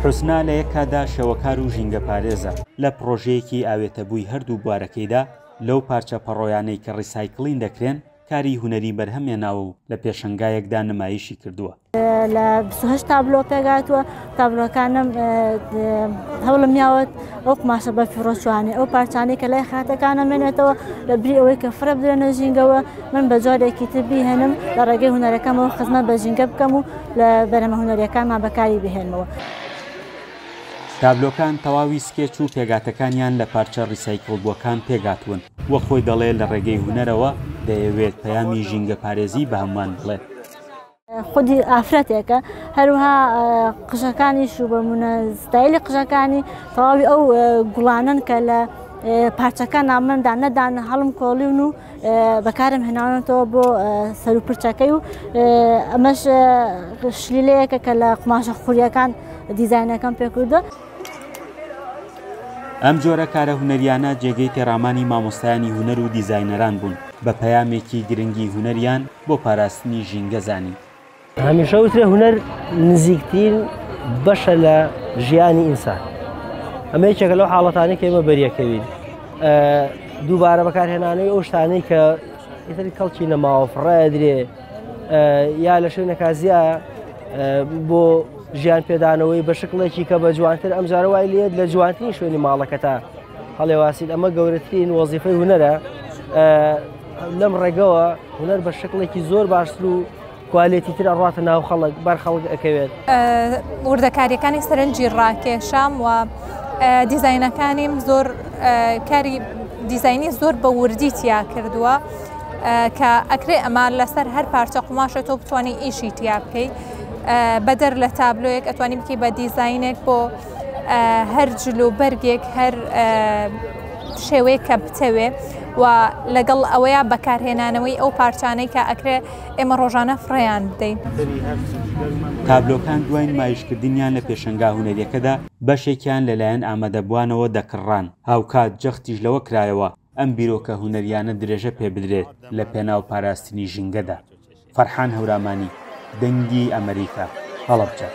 حوسنا لە یەک کاتدا شێوەکار و ژینگەپارێزە، لە پڕۆژەیەکی ئاوێتەبووی هەردوو بوارەکەیدا، لەو پارچە پەڕۆیانەی کە ڕیسایکلین دەکرێن، کاری هونەری بەرهەمێناوە و لە پێشەنگایەکدا نمایشی کردووە. لە 28 تابلۆ پێکهاتووە، تابلۆکانم هەوڵم یاوە ئەو قوماشە بەفیڕۆچوانەی ئەو پارچانەی کە لای خاتەکان ئەمێنێتەوە لە بری ئەوەی کە فڕێ بدرێنە ژینگەوە من بە جۆرێکی تر بیهێنم لە ڕێگەی هونەرەکەمەوە خزمەت بە ژینگە بکەم و لە بەرهەمە هونەریەکانمان بەکاری بهێنمەوە. تابلۆکان تەواوی سکێچ و پێگاتەکانیان لە پارچە ڕیسایکڵبووەکان پێکهاتوون، وەک خۆی دەڵێ لە ڕێگەی هونەرەوە دەیەوێت پەیامی ژینگەپارێزی بە هەمووان بڵێت. خودی ئافرەتێکە هەروها قژەکانیش و بەمونە ستایلی قژەکانی تەواوی ئەو گوڵانن کە لە پارچەکە نامندا نەدان هەڵم کۆڵیون و بەکارم هێناونەتەوە بۆ سەروپرچەکەی و ئەمەش شلیلەیەکە کە لە قوماشە خوریەکان دیزاینەکەم پێکردووە. ئەم جۆرە کارە هونەریانە جێگەی تێڕامانی مامۆستایانی هونەر و دیزاینەران بوون، بە پەیامێکی گرنگی هونەریان بۆ پاراستنی ژینگە زانی. هەمیشە وترێ هونەر نزیکترین بەشە لە ژیانی ئینسان. ئەمە یەکێکە لەو حاڵەتانەی کە ئێمە بەریەکەوین. دووبارە بەکارهێنانەوەی ئەو شتانەی کە ئیتر کەڵکی نەماوە فڕێدرێ یا لە شوێنەکە زیایە بۆ ژیان پێدانەوەی بە شکڵێکی کە بە جوانتر ئەمجارە وای لێت لە جوانترین شوێنی ماڵەکەتا هەڵێواسیت ئەمە گەورەترین وەزیفەی هونەرە لەم ڕێگەوە هونەر بە شکڵێکی زۆر باشتر و کوالێتی تر ئەڕاتە ناو خەڵک بەر خەڵک ئەکەوێت. وردەکاریەکانی سەرنجی ڕاکێشام و دیزاینەکانیم زۆر کاری دیزاینی زۆر بە وردی تیا کردووە کە ئەکرێ ئەمە لەسەر هەر پارچە قوماشە تۆ بتانی ئیشی تیا بکەی بەدەر لە تابلۆیەک ئەتوانی بکەی بە دیزاینێک بۆ هەر جل و بەرگێک هەر شێوەیەک کە بتەوێ و لەگەڵ ئەوەیە بەکارهێنانەوەی ئەو پارچانەی کە ئەکرێ ئێمە ڕۆژانە فڕێیان بدەین. تابلۆکان دوای نمایشکردنیان لە پێشەنگا هونەریەکەدا بەشێکیان لەلایەن ئامادەبووانەوە دەکڕران، هاوکات جەختیش لەوە کرایەوە ئەم بیرۆکە هونەریانە درێژە پێبدرێت لە پێناو پاراستنی ژینگەدا. فەرحان هەورامانی، دەنگی ئەمەریکا، هەڵەبجە.